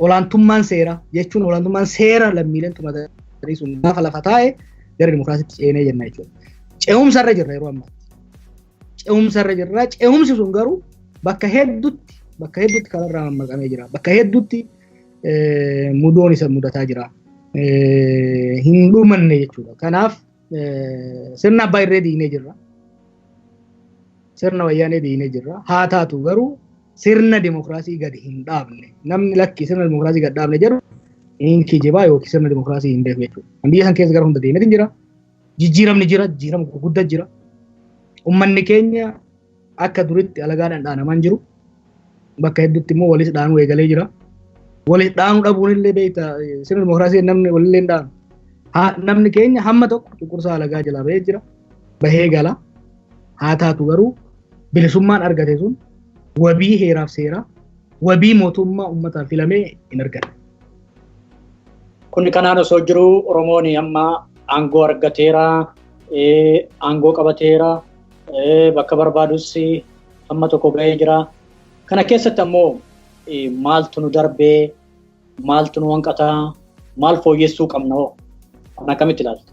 Olaantummaan seeraa jechuun olaantummaan seera lammiileen tumatanii sun gaafa lafa taa'e gara dimokiraasiitti ceenee jenna jechuudha. Ce'umsa irra jirra yeroo ammaatti. Ce'umsa irra jirra. Ce'umsi sun garuu bakka hedduutti kanarraa mammaqamee jira. Bakka hedduutti mudoon isa mudataa jira. Hin dhumanne jechuudha. Kanaaf sirna abbaa irree diinee jirra. Sirna Wayyaanee diinee jirra. Haa taatu garuu sirna dimokiraasii gadi hin dhaabne. Namni lakki sirna dimokiraasii gadi dhaabne jedhu hin kijibaa yookiin sirna dimokiraasii hin beeku jechuudha. Biyya san keessa gara hunda deemeetiin jira. Jijjiiramni jira, jijjiirama gurguddaa jira. Uummanni keenya akka duritti alagaadhaan dhaanamaa hin jiru. Bakka hedduutti immoo walis dhaanuu eegalee jira. Walis dhaanuu dhabuun illee beekta, sirna dimokiraasii namni walillee hin dhaanu. Namni keenya hamma tokko cunqursaa alagaa jalaa bahee jira. Bahee gala. Haa taatu garuu bilisummaan argate sun wabii heeraaf seeraa, wabii mootummaa uummataan filamee hin arganne. Kun kanaan osoo jiru Oromoon amma aangoo argateera, aangoo qabateera, bakka barbaadus hamma tokko gahee jira. Kana keessatti ammoo maaltu nu darbee, maaltu nu hanqataa, maal fooyyessuu qabna hoo? Kan akkamitti ilaalta?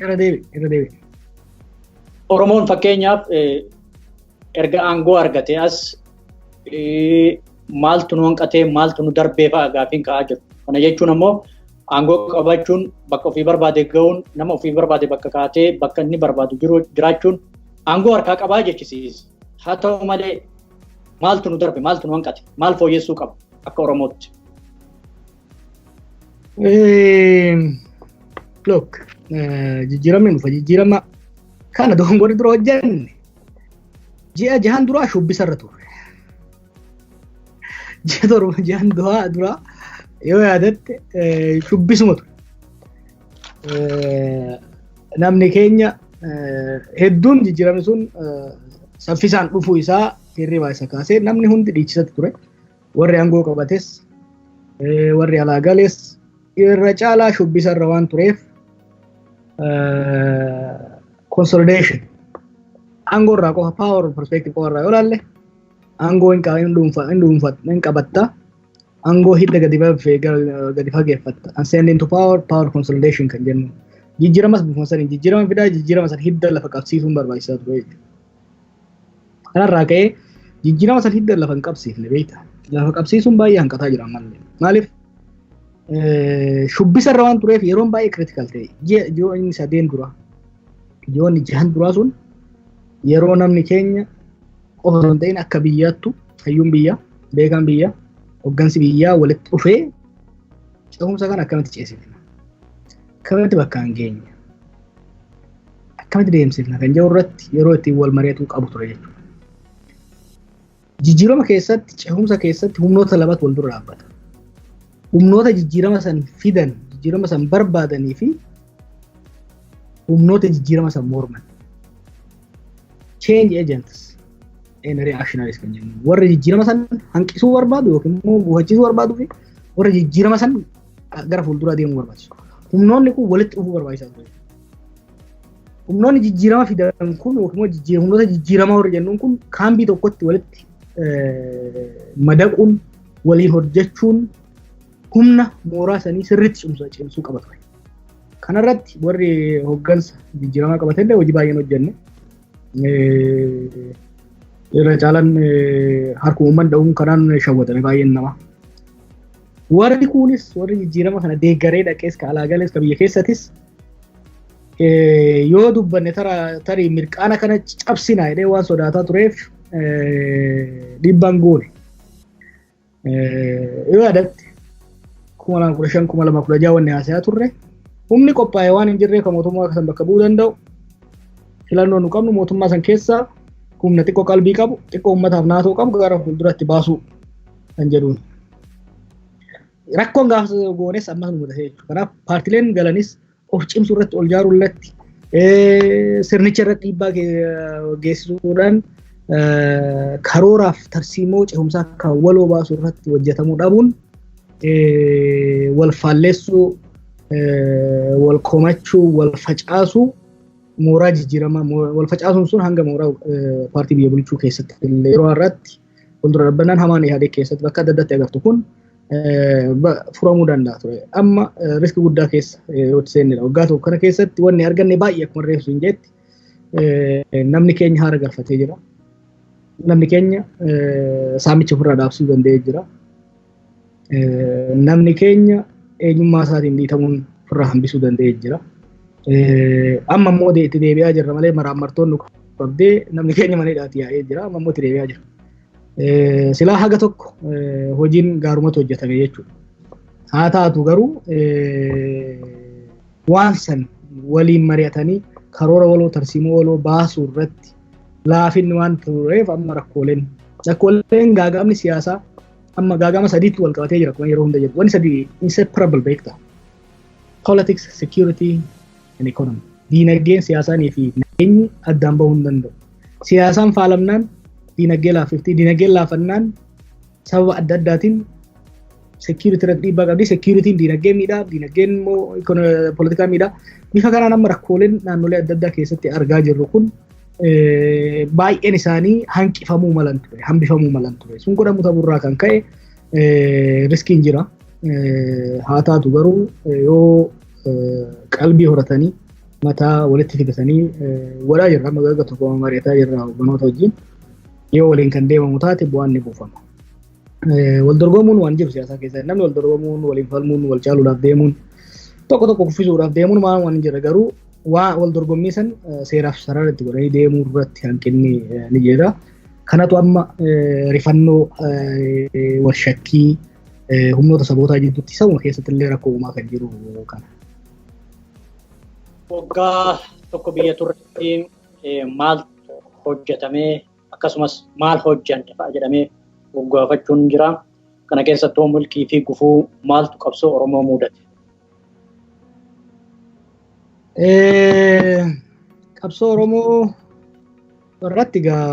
Irra deebi, irra deebi. Oromoon fakkeenyaaf erga aangoo argate as maaltu nu hanqatee, maaltu nu darbee fa'a gaaffiin ka'aa jiru. Kana jechuun ammoo aangoo qabachuun, bakka ofii barbaade ga'uun, nama ofii barbaade bakka kaatee bakka inni barbaadu jiru jiraachuun aangoo harkaa qabaa jechisiisa. Haa ta'u malee maaltu nu darbe, maaltu nu hanqate, maal fooyyessuu qaba akka Oromootti? Look, jijjiiramni dhufa. Jijjiirama kana dogongorri dura hojjenne ji'a 6n duraa shubbisa irra turre. Ji'a 7, 6n duraa yoo yaadatte shubbisuma ture. Namni keenya hedduun jijjiiramni sun saffisaan dhufuu isaa hirribaa isa kaasee namni hundi dhiichisatti ture. Warri aangoo qabates, warri alaa gales irra caalaa shubbisa irra waan tureef consolidation aangoo irraa qofa, power perspective qofa irraa yoo ilaalle, aangoo hin dhuunfa hin dhuunfa hin qabatta, aangoo hidda gadi fageeffatta. Ascending to power, power consolidation kan jennu jijjiiramas bifuma saniin jijjiirama fidaa, jijjiirama san hidda lafa qabsiisuun barbaachisaa ture jechuudha. Kanarraa ka'ee jijjiirama san hidda lafa hin qabsiifne, beekta. Lafa qabsiisuun baay'ee hanqataa jira ammallee. Maaliif? Shubbisa irra waan tureef yeroon baay'ee critical ta'e. Ji'oonni 3n dura, ji'oonni 6n duraa sun yeroo namni keenya qofa osoo hin ta'in akka biyyaattu hayyuun biyyaa, beekaan biyyaa, hoggansi biyyaa walitti dhufee ce'umsa kana akkamitti ceesifna? Akkamitti bakka hin geenya? Akkamitti deemsifna kan jedhu irratti yeroo ittiin wal mari'atuu qabu ture jechuudha. Jijjiirama keessatti, ce'umsa keessatti humnoota lamatu wal dura dhaabbata. Humnoota jijjiirama san fidan, jijjiirama san barbaadanii fi humnoota jijjiirama san morman. Change agents and reactionaries kan jennu. Warra jijjiirama san hanqisuu barbaadu yookiin immoo gufachiisuu barbaaduu fi warra jijjiirama san gara fuulduraa deemuu barbaachisu. Humnoonni kun walitti dhufuu barbaachisaa ture. Humnoonni jijjiirama fidan kun yookiin immoo humnoota jijjiiramaa warri jennuun kun kaambii tokkotti walitti madaquun waliin hojjechuun humna mooraa sanii sirriitti cimsuu qaba ture. Kanarratti warri hoggansa jijjiiramaa qabatanillee hojii baay'een hojjenne. Irra caalaan harkuma uummanni dha'uun kanaan shawwatame baay'een namaa. Warri kunis, warri jijjiirama kana deeggaree dhaqees, ka alaa galees, ka biyya keessatis, yoo dubbanne tarii mirqaana kana cabsina jedhee waan sodaataa tureef dhiibbaan goone. Yoo yaadatte 2015, 2016 wanni haasayaa turre humni qophaa'e waan hin jirreef kan mootummaa san bakka bu'uu danda'u, filannoo nu qabnu mootummaa san keessaa humna xiqqoo qalbii qabu, xiqqoo uummataaf naatoo qabu gara fuulduratti baasuu kan jedhuun. Rakkoon gaafa goones ammas nu mudate jechuudha. Kanaaf paartileen galanis of cimsuu irratti, ol jaaruu irratti, sirnicha irratti dhiibbaa geessisuudhaan karooraaf tarsiimoo cehumsaa kan waloo baasuu irratti hojjetamuu dhabuun wal faalleessuu, wal komachuu, wal facaasuu. Mooraa jijjiiramaa wal facaasuun sun hanga mooraa paartii biyya bulchuu keessatti illee yeroo har'aatti fuuldura dhaabbannaan hamaan Ihaadeeg keessatti bakka adda addaatti agartu kun furamuu danda'a ture. Amma risk guddaa keessa yeroo itti seennedha. Waggaa tokko kana keessatti wanni arganne baay'ee akkuma reefsu hin jetti namni keenya haara galfatee jira. Namni keenya saamicha ofirraa dhaabsuu danda'ee jira. Namni keenya eenyummaa isaatiin dhiitamuun ofirraa hambisuu danda'ee jira. Amma immoo itti deebi'aa jirra malee maraammartoonni qabdee namni keenya mana hidhaatti yaa'ee jira. Amma immoo itti deebi'aa jira. Silaa haga tokko hojiin gaarumatu hojjetame jechuudha. Haa taatu garuu waan san waliin mari'atanii karoora waloo, tarsiimoo waloo baasuu irratti laafinni waan tureef amma rakkooleen gaaga'amni siyaasaa amma gaaga'ama sadiitti wal qabatee jira akkuma yeroo hunda jedhu. Wanni sadii inseparable beektaa. Politics, security and economy. Diinagdeen, siyaasaanii fi nageenyi addaan bahuu hin danda'u. Siyaasaan faalamnaan diinagdee laaffifti. Diinagdeen laafannaan sababa adda addaatiin security irratti dhiibbaa qabdi. Security'n diinagdee miidhaa, diinagdeen immoo poolitikaa miidhaa. Bifa kanaan amma rakkooleen naannolee adda addaa keessatti argaa jirru kun baay'een isaanii hanqifamuu malan ture, hambifamuu malan ture. Sun godhamuu ta'urraa kan ka'e riskiin jira. Haa taatu garuu yoo qalbii horatanii mataa walitti fidatanii godhaa jirra. Amma gaga tokko mari'ataa jirra hogganoota wajjin. Yoo waliin kan deemamu taate bu'aan ni buufama. Wal dorgomuun waan jiru siyaasaa keessatti, namni wal dorgomuun, waliin falmuun, wal caaluudhaaf deemuun, tokko tokko kuffisuudhaaf deemuun maal waan jira, garuu waa wal dorgommii san seeraaf sarara itti godhanii deemuu irratti hanqinni ni jira. Kanatu amma rifannoo, wal shakkii humnoota sabootaa jidduutti sabuma keessatti illee rakkoo uumaa kan jiru kana. Waggaa tokko biyya turretti maal hojjetamee, akkasumas maal hojjanne fa'a jedhamee gaafachuun jira. Kana keessattuu milkii fi gufuu maaltu qabsoo Oromoo mudate? Qabsoo Oromoo irratti egaa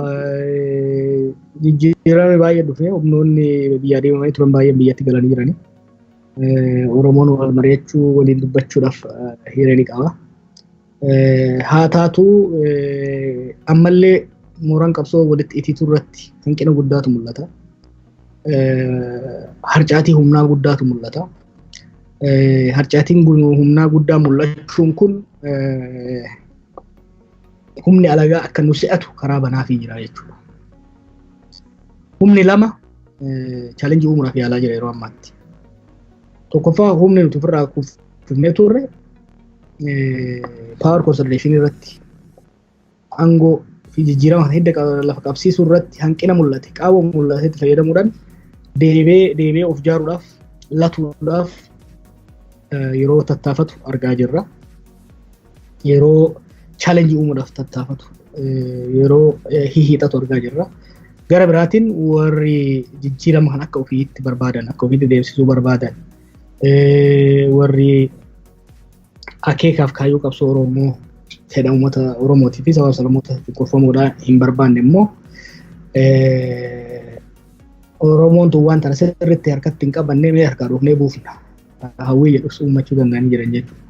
jijjiirame baay'ee dhufe, humnoonni biyyaa deemanii turan baay'een biyyatti galanii jirani. Oromoon wal mari'achuu, waliin dubbachuudhaaf hiree ni qaba. Haa taatu ammallee mooraan qabsoo walitti itiituu irratti hanqina guddaatu mul'ata. Harcaatii humnaa guddaatu mul'ata. Harcaatiin humnaa guddaa mul'achuun kun humni alagaa akka nu se'atu karaa banaafii jira jechuudha. Humni lama challenge uumuudhaaf yaalaa jira yeroo ammaatti. Tokkoffaa, humni nuti ofirraa kuffifnee turre power consolidation irratti, aangoo fi jijjiirama hidda lafa qabsiisuu irratti hanqina mul'ate, qaawwa mul'atetti fayyadamuudhaan deebee deebee of jaaruudhaaf, latuudhaaf yeroo tattaafatu argaa jirra. Yeroo challenge uumuudhaaf tattaafatu, yeroo hihiixatu argaa jirra. Gara biraatiin warri jijjiirama kan akka ofiitti barbaadan, akka ofiitti deemsisuu barbaadan, warri akeekaaf kaayyoo qabsoo Oromoo, fedha uummata Oromootii fi sababa sablammoota cunqurfamuudhaan hin barbaanne immoo, Oromoon tun waan tana sirriitti harkatti hin qabanne, mee harkaa dhufnee buufna hawwii jedhus uummachuu danda'anii jiran jechuudha.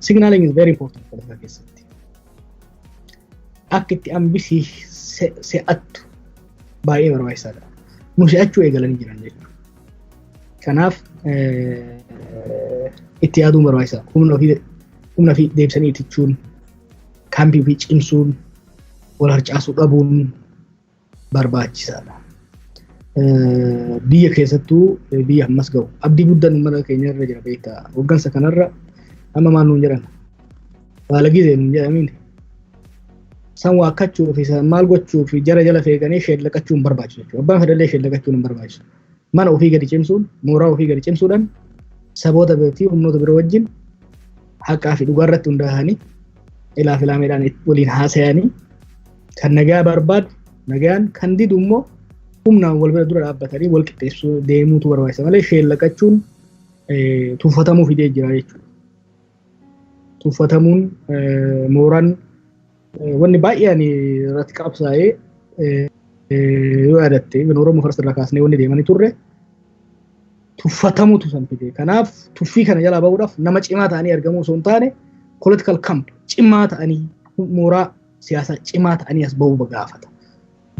Signaling is very important poolitikaa keessatti. Akka itti ambisii se'attu baay'ee barbaachisaadha. Nu se'achuu eegalanii jiran jechuudha. Kanaaf itti yaaduun barbaachisaadha. Humna ofii deebisanii itichuun, kaampii ofii cimsuun, wal harcaasuu dhabuun barbaachisaadha. Biyya keessattuu biyya ammas ga'u abdii guddaan uummata keenya irra jira beektaa. Hoggansa kanarra amma maal nuun jedhan? Baala gizee nuun jedhamiin. San waakkachuu fi maal gochuu fi jara jala feeganii sheellaqachuu hin barbaachisu jechuudha. Abbaan fedhallee sheellaqachuun hin barbaachisu. Mana ofii gadi cimsuun, mooraa ofii gadi cimsuudhaan saboota fi humnoota biroo wajjin haqaa fi dhugaa irratti hundaa'anii, ilaa filaameedhaan waliin haasayanii, kan nagaa barbaadu nagaan, kan didu immoo humnaan wal bira dura dhaabbatanii wal qixxeessuu deemuutu barbaachisa malee sheellaqachuun tuffatamuu fidee jira jechuudha. Tuffatamuun mooraan wanni baay'ee ani irratti qabsaa'ee yoo yaadatte, Oromoo First irraa kaasnee wanni deemanii turre tuffatamuutu san fide. Kanaaf tuffii kana jalaa bahuudhaaf nama cimaa ta'anii argamuu osoo hin taane political camp cimaa ta'anii Mooraa siyaasaa cimaa ta'anii as bahuu gaafata.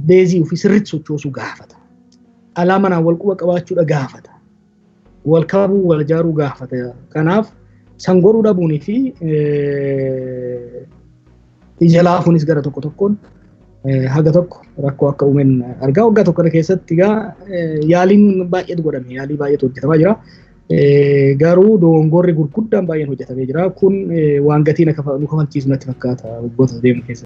Base ofii sirriitti sochoosuu gaafata. Alaa manaan wal quba qabaachuudha gaafata. Wal kabuu, wal ijaaruu gaafata. Kanaaf san godhuu dhabuunii fi ija laafuunis gara tokko tokkoon haga tokko rakkoo akka uumeen argaa. Waggaa tokko keessatti egaa yaaliin baay'eetu godhame, yaalii baay'eetu hojjetamaa jira. Garuu dogongorri gurguddaan baay'een hojjetamee jira. Kun waan gatii nu kafalchiisu natti fakkaata waggoota deemu keessatti.